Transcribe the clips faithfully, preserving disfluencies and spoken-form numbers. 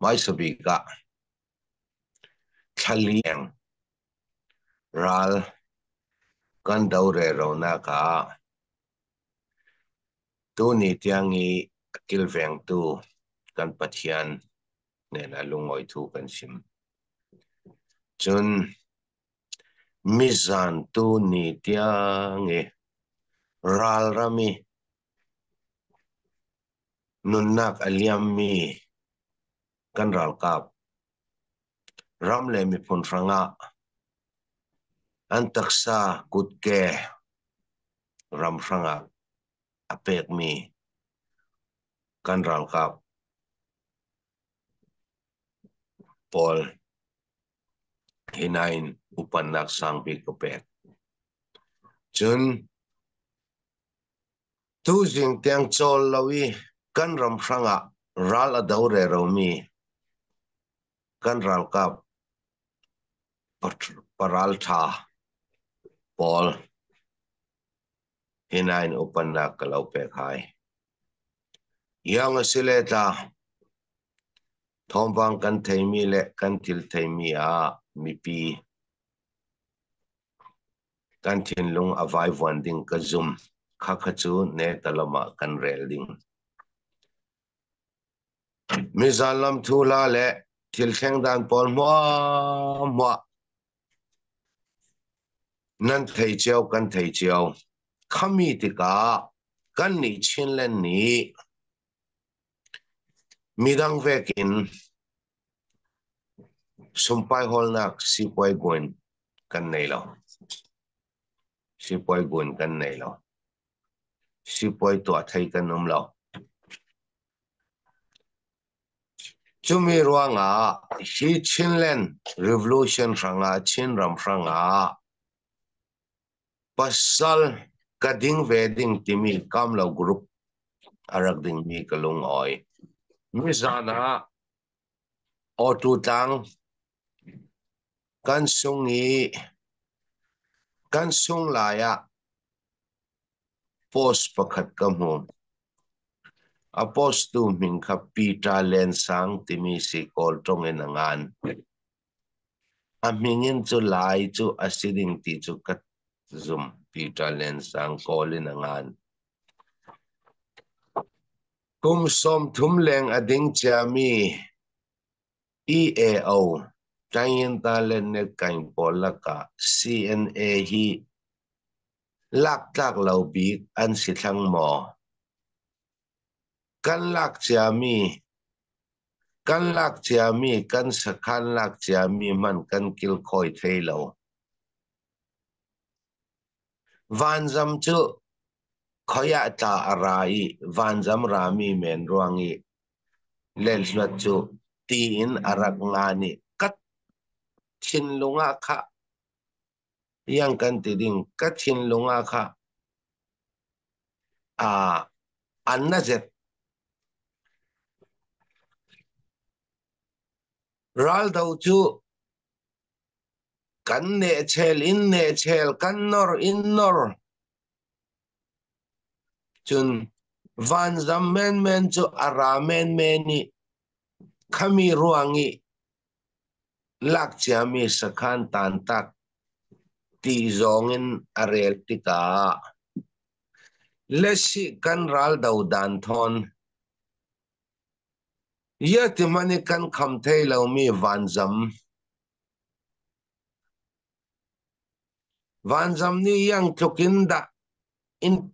Hmaisabik ah thlaleng ral kan do reronak ah tuni tiang i a kilvengtu kan Pathian nen a lungawi thu kan sim. Cun mizan tuni tiang i ralram i nunnak a liammi kan ralkap ram le miphun hrangah an taksa kutke ram hrangah a pekmi kan ralkap pawl hinain upannak sangpi ka pek. Cun tuzing tiang cawl lo i kan ram hrangah ral a do reromi kan ralkap pa-, paralṭha pawl hinain upannak ka lo pek hai. Ziang a si le tla, thawmvang kan theimi le kan thil theimi ah mipi kan thinlung a vaivuan ding ka zum kha kha cu neta lamah kan rel ding. Mizan lam thuhla le thil thleng dan pawl hmuahhmuah nan thei cio, kan thei cio. Khami tikah kannih Chinland nih midang vekin sumpai hawlnak sipuai gun kan nei lo. Sipuai gun kan nei lo. Sipuai tuah thei kan um lo. Cumi ruangah hi Chinland Revolution hrangah, Chin ram hrangah pasal ka ding ve ding timi kamlo group a rak dingmi ka lungawi. Mizan ah Awtu tlang kan sung i kan sung lai ah post pakhat ka hmu. A post tu hming kha Peter Lensang timi si, Kawl ṭong in a ngan. A hming in cu lai cu a si ding ti cu ka zum. Peter Lensang, Kawl in a ngan. Kum sawmthum leng a ding ciami E A O, Ṭaingin Talent Net Kaing pawl lakah C N A hi laktlak lo bik an si thlang maw? Kan lak ciami, kan lak ciami, kan sakhan lak ciami hman kan kilkhawi thei lo. Vanzam cu khuaih ah tla a ra i vanzam rami men ruang i letluat cu tiin a rak ngan i ka thinlung ah kha, ziang kan ti ding, ka thinlung ah kha, aa, an na zet. Raldo cu kan nehchel, in nehchel, kan nor, in nor. Cun vanzam menmen cu a ra menmen i khami ruang i lak ciami sakhan tantak ti zong in a rel tikah lesi kan raldo dan thawn, ziati hmanh i kan kham thei lomi vanzam, vanzam nih ziang tlukin dah in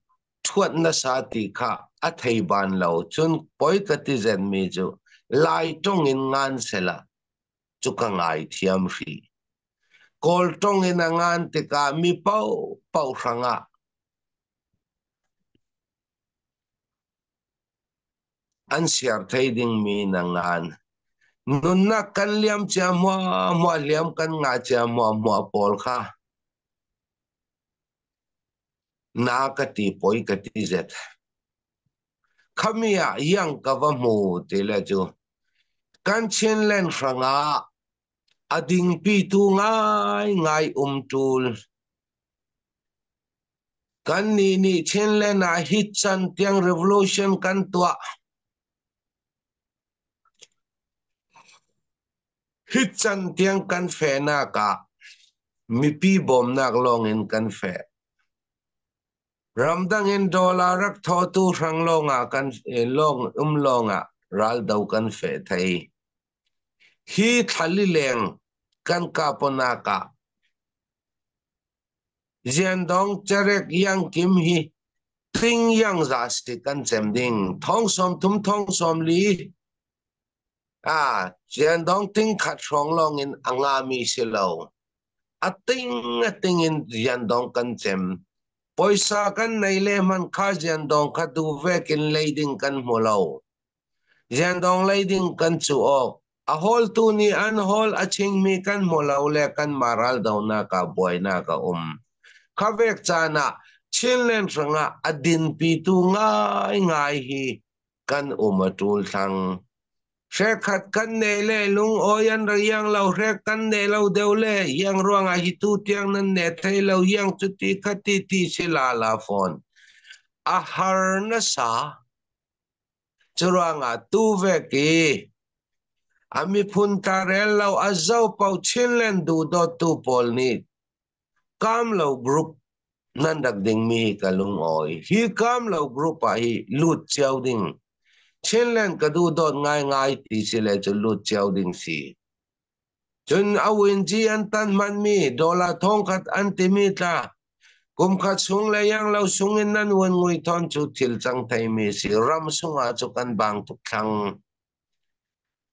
thuat nasa ti kha a thei ban lo. Cun poi ka ti zetmi cu Lai ṭong in ngan sehla cu ka ngai thiam hrih. Kawl ṭong in a ngan tikah mi paohpaoh hrangah an siar thei dingmi na ngan. Nunnak kan liam cia hmuahhmuah, hliam kan ngah cia hmuahhmuah pawl kha na ka ti, poi ka ti zet. Khami ah ziang ka va hmu ti le cu kan Chinland hrangah a dingpitu ngaingai um ṭul. Kannih nih Chinland ah hi can tiang revolution kan tuah. Hih chan tiang kan fehnak ah mipi bawmnak lawngin kan feh. Ramdangin dollar rak thawtu hrang lawngah kan, eh, lawng, um lawngah raldo kan feh thei. Hih thlalileng kan kap awknak ah Ziandawng Cerek Yangkim hi ting yangzah si kan cem ding. Thawng sawmthum, thawng sawmli. A, Ziandawng ting khat hrawng lawngin a ngah mi si lo. A ting, a tingin Ziandawng kan cem. Pawisa kan nei le hman kha Ziandawng kha duh vekin lei ding kan hmu lo. Ziandawng lei ding kan cuh awk. A hawltu nih an hawl a ching mi kan hmu lo le kanmah raldonak ah buainak a um. Khavek caan ah Chinland hrangah a dinpitu ngaingai hi kan um a ṭul thlang. Hrekkhat kan nei le lungawi an rak iang lo, hrek kan nei lo deuh le iang ruangah hi tu tiang nan neh thei lo iang cuti kha titi si lala fawn. A har nasa. Curuangah tu vek i a miphun ta rel lo a zo paoh Chinland duhdawttu pawl nih Kamlo group nan rak ding mi hi ka lungawi. Hi Kamlo group ah hi lut cio ding. Chinland ka duhdawt ngaingai ti si le cu lut cio ding si. Cun a win ji an tan hmanmi, dollar thawngkhat an timi tla, kum khat sung le iang lo sungin nan win ngui thawn cu thil cang theimi si. Ram sungah cu kan bang tuk thlang.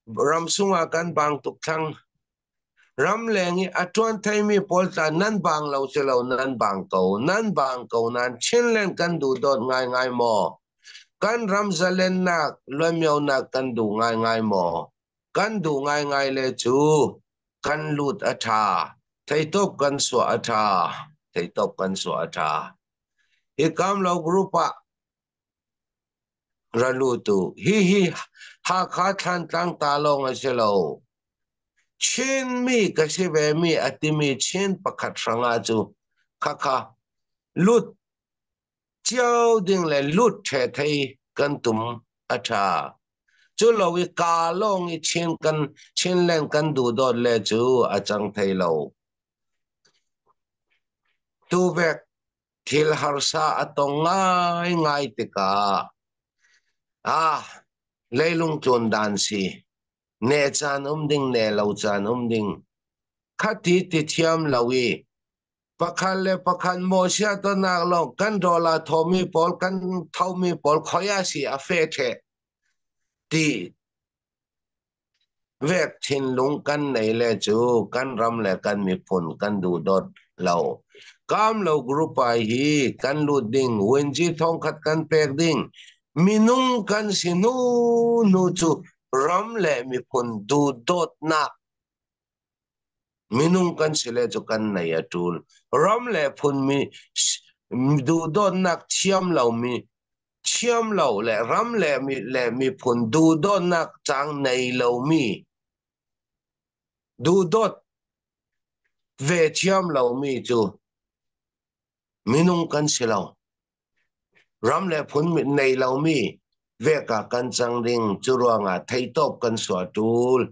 Ram sungah kan bang tuk thlang. Ram leng i a ṭuan theimi pawl tla nan bang lo si lo, nan bang ko, nan bang ko nan Chinland kan duhdawt ngaingai maw? Kan ram zalennak, luanmionak kan duh ngaingai maw? Kan duh ngaingai le cu kan lut a ṭha, theitawp kan suah a ṭha, theitawp kan suah a ṭha. Hi Kamlo group ah ra lut uh. Hi hi Hakha Thantlang ta lawng a si lo. Chin mi ka si ve mi a timi Chin pakhat hrangah cu khakha lut cio ding le lut ṭheh thei kan tum a ṭha. Cu lo i ka lawng i Chin kan, Chinland kan duhdawt le cu a cang thei lo. Tu vek thil harsa a tong ngaingai tikah, ah, leilung tlun dan si. Neh caan um ding, neh lo caan um ding. Kha ti ti thiam lo i, pakhat le pakhat mawhsiat awknak lawng kan dollar thawmi pawl, kan thomi pawl khuaia si a feh ṭheh ti vek thinlung kan nei le cu kan ram le kan miphun kan duhdawt lo. Kamlo group ah hi kan lut ding, win ji thawngkhat kan pek ding, minung kan si hnu hnu cu ram le miphun duhdawtnak minung kan si le cu kan nei a ṭul. Ram le phun mi duhdawtnak thiam lo mi, thiam lo le ram le mi, le miphun duhdawtnak cang nei lo mi, duhdawt ve thiam lo mi cu minung kan si lo. Ram le phun mi nei lo mi vek ah kan cang ding, cu ruangah theitawp kan suah ṭul.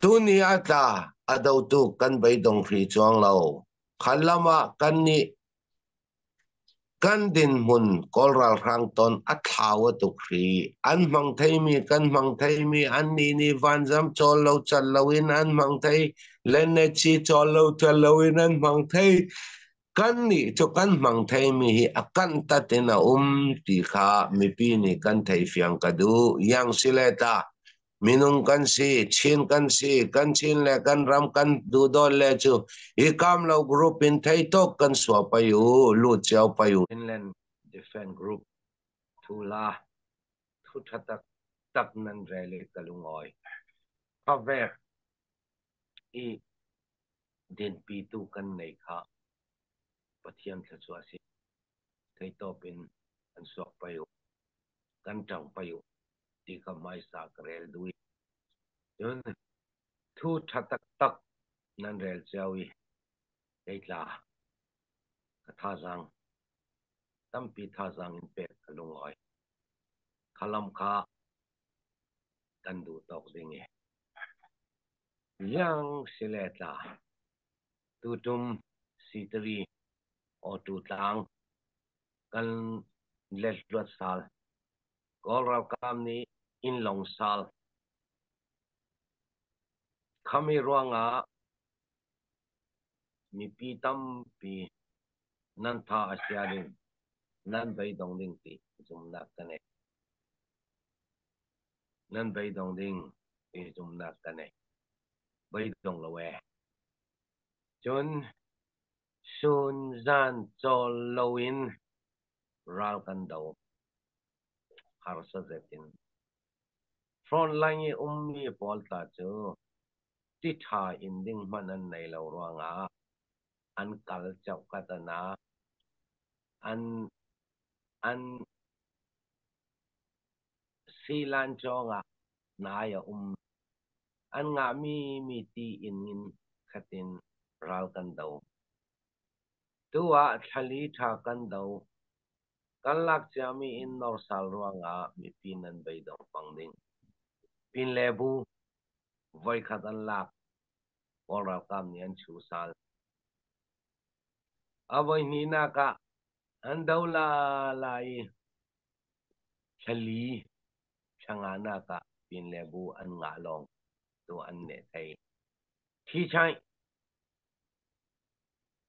Tuni a tla a dotu kan beidong hri cuang lo. Khan lamah kannih kan dinhmun Kawl ralhrang tawn a thlau a tuk hri. An hmang theimi, kan hmang theimi, annih nih vanzam cawl lo cat loin an hmang thei, lennechi cawl lo cat loin an hmang thei. Kannih cu kan hmang theimi hi a kantat in a um ti kha mipi nih kan thei fiang ka duh. Yang si le ta, minung kan si, Chin kan si, kan Chin le kan ram kan duhdawt le cu hi Kamlo group in theitawp kan suah pei uh, lut cio pei uh. Inland Defense Group thu la, thu ṭha tak tak nan rel i ka lungawi. Khavek i dinpitu kan nei kha Pathian thluachuah si. Theitawp in kan suak pei uh, kan ṭang pei uh ti kha hmaisa ka rel duh i. Cun thu ṭha taktak nan rel cio i kei tla ka thazaang tampi thazaang in pek ka lungawi. Khalam kha kan duh tawk ding i Yang si le tla, tutum, sitri, aw tu tlang, kan let luat sal, Kawl ralkap ni in long sal, khami ruangah mipi tampi nan tha a sia ding, nan beidong ding ti zumnak ka nei. Nan beidong ding ti zumnak ka nei. Beidong lo e. Cun sun zan cawl loin ral kan do. Harsa zetin frontline i ummi pawl tla cu ti tha in ding hman an nei lo ruangah an kal cauh kat an, an, an silan cawngah nai a um. An ngahmi mi ti in in khatin ral kan do. Tu ah thlali tha kan do. Kan lak ciami in nor sal ruangah mipi nan beidong pang ding. Pin le bu voikhat an lak, Kawl ralkap ni an chu sal. A voihnihnak ah an do lala i thlali thlangahnak ah pin le bu an ngah lawng tu an neh thei. Thi chaih.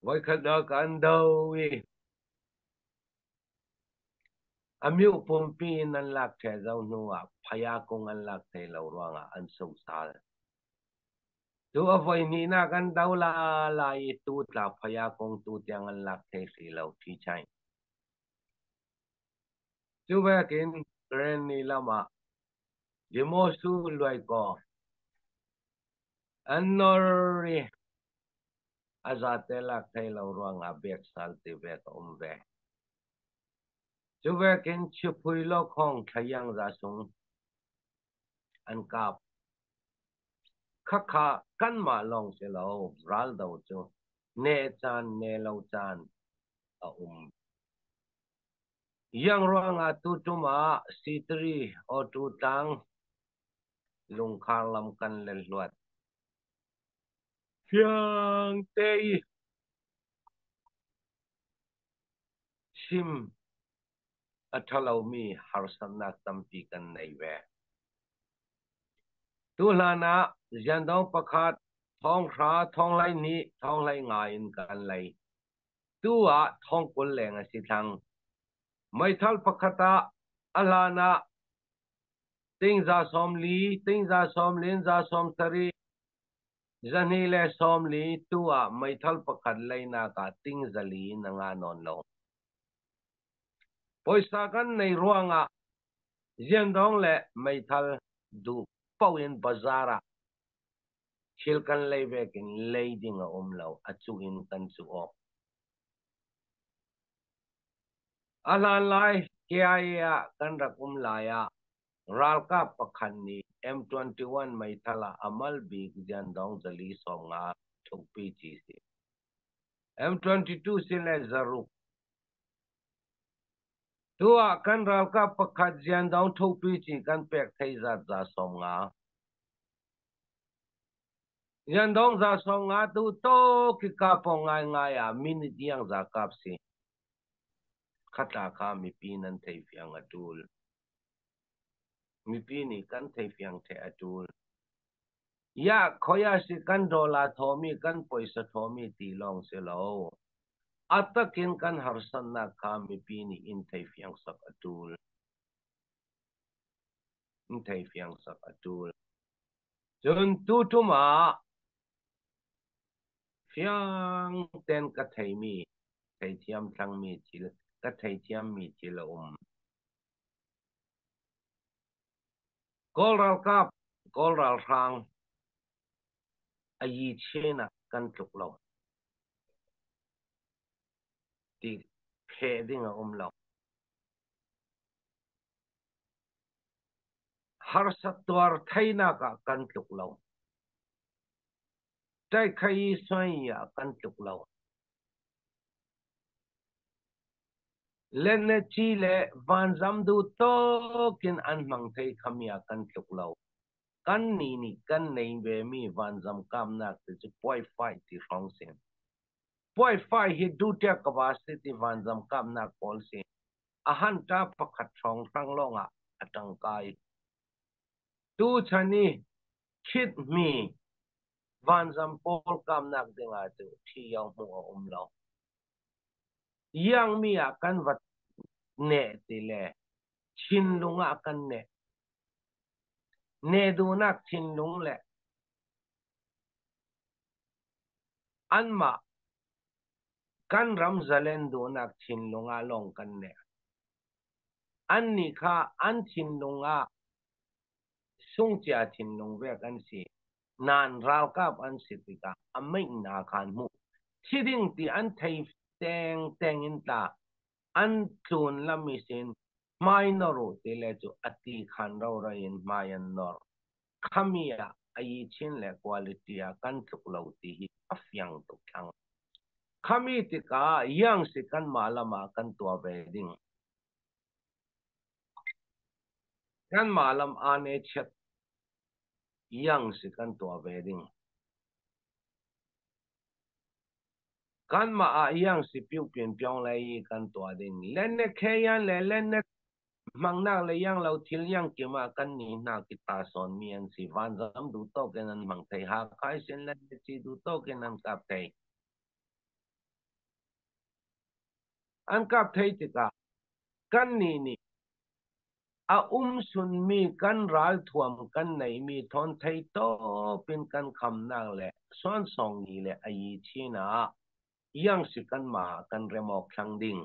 Voikhatnak ah an do i a miu pumpi in an lak ṭheh zo hnu ah phaya kung an lak thei lo ruangah an so sal. Tu a voihnihnak an do lala i tu tla phaya kung tu tiang an lak thei hrih lo, thi chaih. Cu vekin Karen ni lamah Dimosu luaikaw an nor i a zate lak thei lo ruangah bek sal ti vek a um ve. Cu vekin chiphui lo khawng thlahiang za sung an kap. Khakha kanmah lawng si lo, ral do cu neh caan, neh lo caan a um. Yang ruangah tutum ah sitri aw tu tlang lungkhar lam kan lel hluat. Fiangte i sim a ṭha lomi harsatnak tampi kan nei ve. Tu hlanah ziandawng pakhat, thawng hra, thawng hlei hnih, thawng hlei nga in kan lei. Tu ah thawng kul leng a si thlang. Meithal pakhat ah a hlanah ting za sawm li, ting za sawm li in za sawm sarih, zahnih le sawm li, tu ah meithal pakhat leinak ah ting za li in a nga nawn lo. Poisa kan nei ruangah ziandawng le meithal duh poh in bazar ah thil kan lei vekin lei ding a um lo, a cu in kan cu awk. A hlanlai K I A ah kan rak um lai ah ralkap pakhat nih M twenty-one meithal ah a mal bik ziandawng zali sawmnga thukpi ci si. M twenty-two si le zaruk. Tu ah kan ralkap pakhat ziandawng thukpi ci kan pek thei zat za sawmnga. Ziandawng za sawmnga tu tawk i kap awk ngaingai ah minit yang za kap si. Khata kha mipi nan thei fiang a ṭul. Mipi nih kan thei fiang ṭheh a ṭul. Yah, khuaia si kan dollar thawmi, kan poisa thawmi ti lawng si lo. A takin kan harsatnak kha mipi nih in thei fiang sak a ṭul. In thei fiang sak a ṭul. Cun tutum ah fiang ten ka theimi, theithiam thlangmi thil, ka theithiammi thil a um. Kawl ralkap, Kawl ralhrang a yi chin ah kan tluk lo. Ti pheh ding a um lo. Harsat tuar theinak ah kan tluk lo. Ṭaikha i suai ah kan tluk lo. Letnaci le vanzam duh tawkin an hmang thei khami ah kan tluk lo. Kan ni nih kan nei ve mi vanzam kapnak ti cu point five ti hrawng si. Point five hi dutia capacity vanzam kapnak pawl si. A hanta pakhat hrawng hrang lawngah a tangkai. Tu chan i khit mi vanzam pawl kapnak dingah cu thi yo hmuh a um lo. Yang mi ah kan va neh ti le thinlung ah kan neh. Neh duhnak thinlung le anmah kan ram zalen duhnak thinlung ah lawng kan neh. Annih kha an thinlung ah sungcia thinlung vek an si. Nan ralkap an si tikah a meihna khan hmuh. Thi ding ti an thei tengteng in tla an tlun lam ihsin hmai nor uh ti le cu a ti khan rori in hmai an nor. Khami ah a i chin le quality ah kan tluk lo ti hi a fiang tuk thlang. Khami tikah yang si kanmah lamah kan tuah ve ding. Kanmah lam aa ne chiat yang si kan tuah ve ding. Kanmah ah yang si piu pian piawng le i kan tuah ding. Lennek khe yan le lennek hmangnak le yang lo thil yang kim ah kan ni hna kita sawn mi an si. Vanzam duh tawk in an hmang thei. Hakai sin lennek ci duh tawk in an kap thei. An kap thei tikah kan ni nih a um sun mi kan ralthuam kan nei mi thawn thei tawp in kan khamnak le suansawng ni le a i chin ah yang si kanmah kan remawk thlang ding.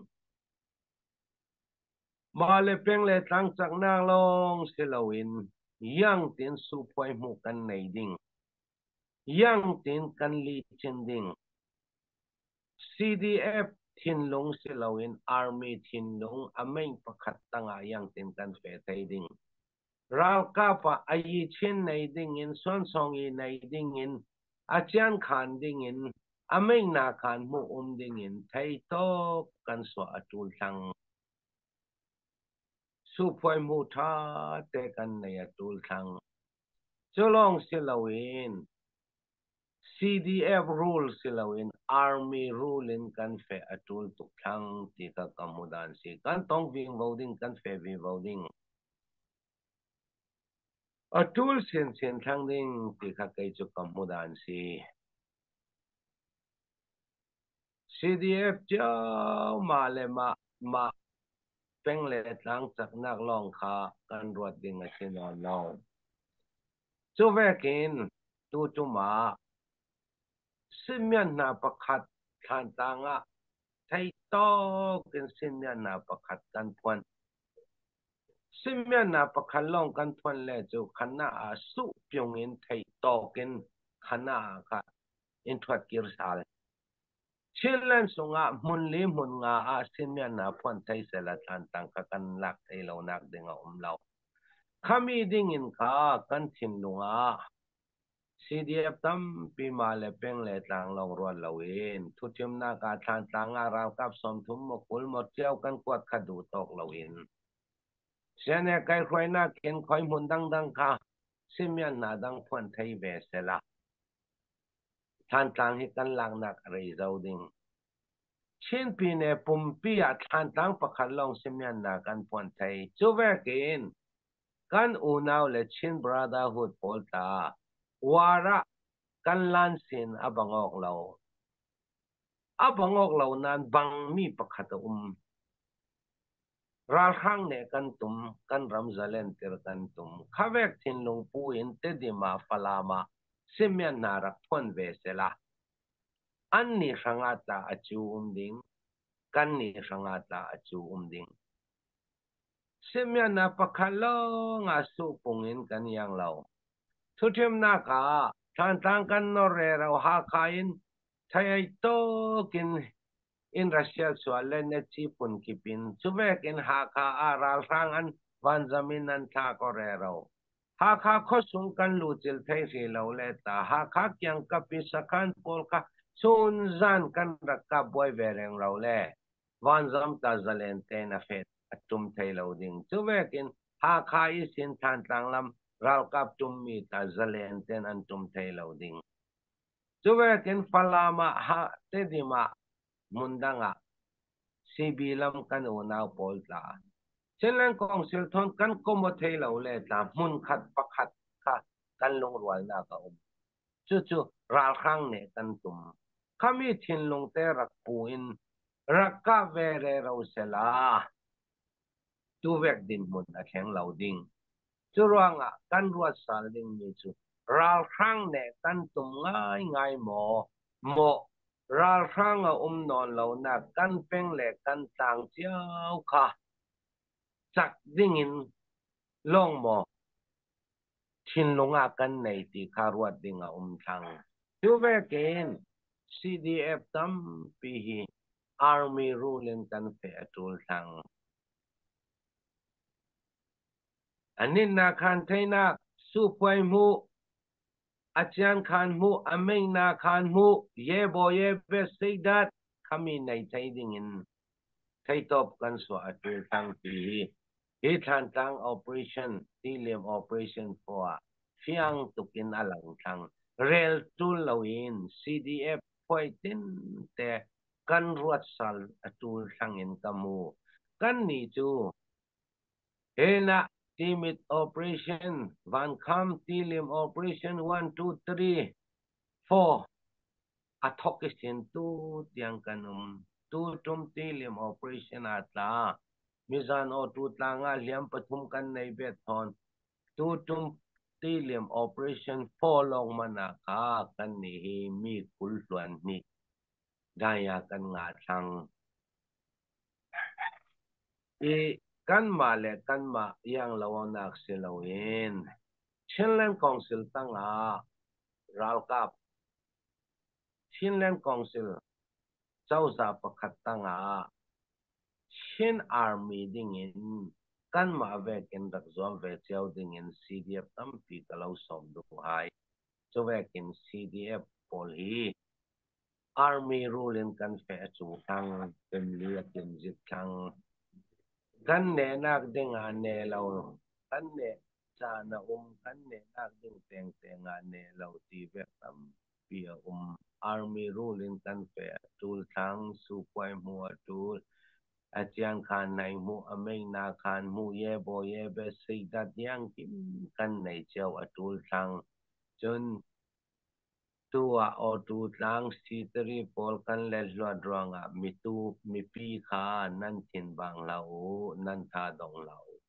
Mah le peng le tlangcaknak lawng si loin yang tin suphuai hmuh kan nei ding. Yang tin kan licin ding. C D F thinlung si loin army thinlung a meih pakhat tangah yang tin kan feh thei ding. Ralkap ah a i chin nei dingin, suansawng i nei dingin, a cian khan dingin, a meihna khan hmuh um dingin thei tawk kan suah a tul thlang. Suphuai hmuh ṭha te kan nei a tul thlang. Cu lawng si loin C D F rule si loin army rule in kan feh a tul tuk thlang ti kha ka hmu dan si. Kan tong vivo ding, kan feh vivo ding. A tul sinsin thlang ding ti kha kei cu ka hmu dan si. C D F cio mah le mah, mah peng le tlangcaknak lawng kha kan ruat ding a si nawn lo. Cu vekin tutum ah simian hna pakhat Thantlang ah thei tawk in simian hna pakhat kan phuan. Simian hna pakhat lawng kan phuan le cu khanah ah suh piung in thei tawk in khanah ah kha in ṭhuat kir sal. Chinland sungah hmun li hmun nga ah simian hna phuan thei sehla Thantlang kha kan lak thei lonak ding a um lo. Khami dingin kha kan thinlung ah C D F tampi mah le peng le tlang lawng ruat loin thuthimnak ah Thantlang ah ralkap sawmthum maw kul maw cio kan kuat kha duh tawk loin siane kaihruainak in khuaihmun dangdang kha simian hna dang phuan thei ve sehla Thantlang hi kan laknak a rei zo ding. Chin pine pumpi ah Thantlang pakhat lawng simian hna kan phuan thei. Cu vekin kan unau le Chin Brotherhood pawl ta war ah kan lan sin a bang awk lo. A bang awk lo nan bang mi pakhat a um. Ralhrang neh kan tum, kan ram zalentir kan tum. Khavek thinlung pu in Tedim ah Falam ah simian hna rak phuan ve sehla annih hrangah tla a cu um ding, kannih hrangah tla a cu um ding. Simian hna pakhat lawng ah suh pung in kan yang lo. Thuthimnak ah Thantlang kan nor rero Hakha in thei tawk in in Russia sual le ne ci pun kip in cu vekin Hakha ah ralhrang an vanzam in an thlak aw rero. Hakha khuasung kan lucil thei hri lo le ta Hakha kiangkap i sakhan pawl kha sunzan kan rak kap buai ve reng lo le vanzam ta zalen tein a feh a tum thei lo ding. Cu vekin Hakha ihsin Thantlang lam ralkap tum mi ta zalen ten an tum thei lo ding. Cuvekin Falam ah, ha, Tedim ah, hmun dang ah, C B lam kan unau pawl tla, Chinland Council thawn kan komaw thei lo le tla, hmun khat pakhat kha kan lungrualnak a um. Cucu ralhrang neh kan tum. Khami thinlungte rak pu in rak kah ve rero sela, tuvek dinhmun a thleng lo ding. Curuangah kan ruat sal dingmi cu ralhrang neh kan tum ngaingai maw, maw, ralhrang a um nawn lonak kan peng le kan tlang cio kha cak dingin lawng maw, thinlung ah kan nei ti kha ruat ding a um thlang. Cuvekin C D F tampi hi army rule in kan feh a ṭul thlang. A nitnak khan theinak, suhpuai hmuh, a cian khan hmuh, a meina khan hmuh, ye baw ye bet seidat khami nei thei dingin theitawp kan suah a ṭul thlang ti hi. Hi Thantlang operation, Tilim operation four ah fiang tukin a lang thlang. Rel ṭul loin C D F phuai tinte kan ruat sal a ṭul thlangin ka mu. Kanni cu hinah Timit operation, Vankham Tilim operation one, two, three, four a thok ihsin tu tiang kan um. Tu ṭum Tilim operation a tla, mizan aw tu tlangah hliam pathum kan nei bet thawn, tu ṭum Tilim operation four lawng mana kha kanni hi mi kul hluan hnih daya kan ngah thlang. I kanmah le kanmah iang lo awknak si loin Chinland Council tangah ralkap, Chinland Council cozah pakhat tangah Chin Army dingin kanmah vekin rak zuam ve cio dingin C D F tampi ka lo sawm duh hai. Cuvekin C D F pawl hi army rule in kan feh a ṭul thlang, kum li a kim zik thlang. Kan nehnak dingah ne lo, kan neh caan a um, kan nehnak ding tengtengah ne lo ti vek tampi a um. Army rule in kan feh a ṭul thlang, suhpuai hmuh a ṭul, a cian khan nei hmuh, a meina khan hmuh, ye baw ye bet seidat diang kim kan nei cio a ṭul thlang. Cun tu ah aw tu tlang sitari pawl kan let hluat ruangah mitu, mipi kha nan thinbang hlah uh, nan tha dong hlah uh.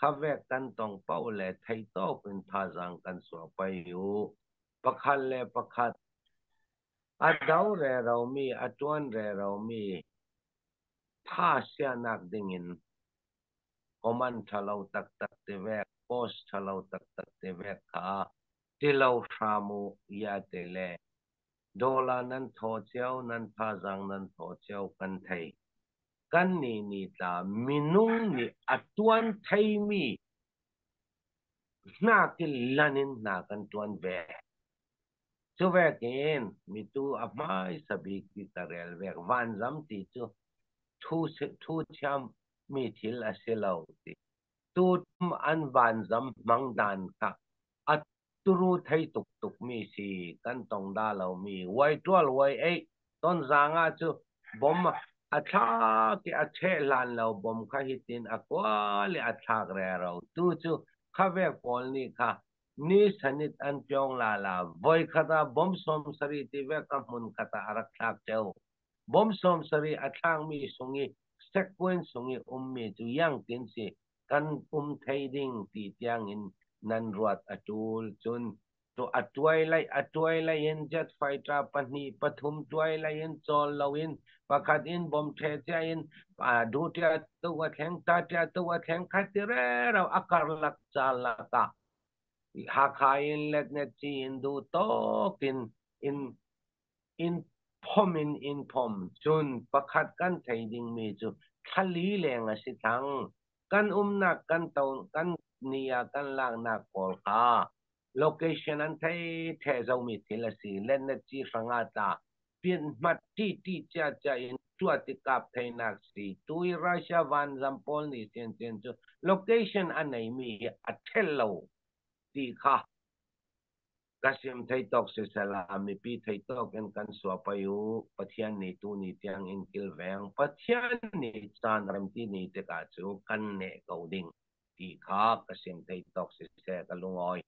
Khavek kan tong paoh le theitawp in thazaang kan suah pei uh. Pakhat le pakhat a do rero mi, a ṭuan rero mi thasianak dingin command ṭhalo taktak tivek, post ṭhalo taktak tivek kha tilo hram uh, ia tile dollar nan thaw cio, nan thazaang nan thaw cio kan thei. Kanni ni tla minung nih a ṭuan theimi hna kilan in hna kan ṭuan ve. Cuvekin mitu a hmaisa bik ti ka rel vek, vanzam ti cu thu si-, thu thiam mi thil a si lo ti. Tu an vanzam hmang dan kha a turu thei tuktuk mi si, kan tong dah lo mi, wai ṭual wai ei, Tonzang ah cu bom a thlak i a ṭheh hlan lo bom kha hitin a kual i a thlak rero. Tu cu khavek pawl nih kha ni sanit an piawng lala, voi khat ah bom sawmsarih tivek a hmun khat ah a rak thlak cio. Bom sawmsarih a thlakmi sung i sequence sung i ummi cu iangtin si kan um thei ding ti tiangin nan ruat a ṭul. Cun tu a ṭuai lai, a ṭuai lai in jet fighter pahnih pathum ṭuai lai in cawl lo in pakhat in bom ṭheh cia in, aa, duṭia tu a thleng, taṭia tu a thleng kha ti rero a karlak carlak ah Hakha in letnet ci in duh tawk in, in, in phom in, in phom. Cun pakhat kan thei dingmi cu thali leng a si thlang. Kan umnak, kan to, kan ni a kan laknak pawl kha location an thei ṭheh zomi thil a si. Letnet ci hrangah tla pianhmat ṭiṭi ciacia in ṭuat i kap theinak si. Tu i Russia vanzam pawl nih siancian cu location a neimi hi a ṭhel lo. ti kha ka sim thei tawk sisela, mipi thei tawk in kan suah pai uh. Pathian ni tu ni tiang in kilveng, Pathian ni caan remti ni tikah cu kan neh ko ding ti kha ka sim thei tawk siseh ka lungawi.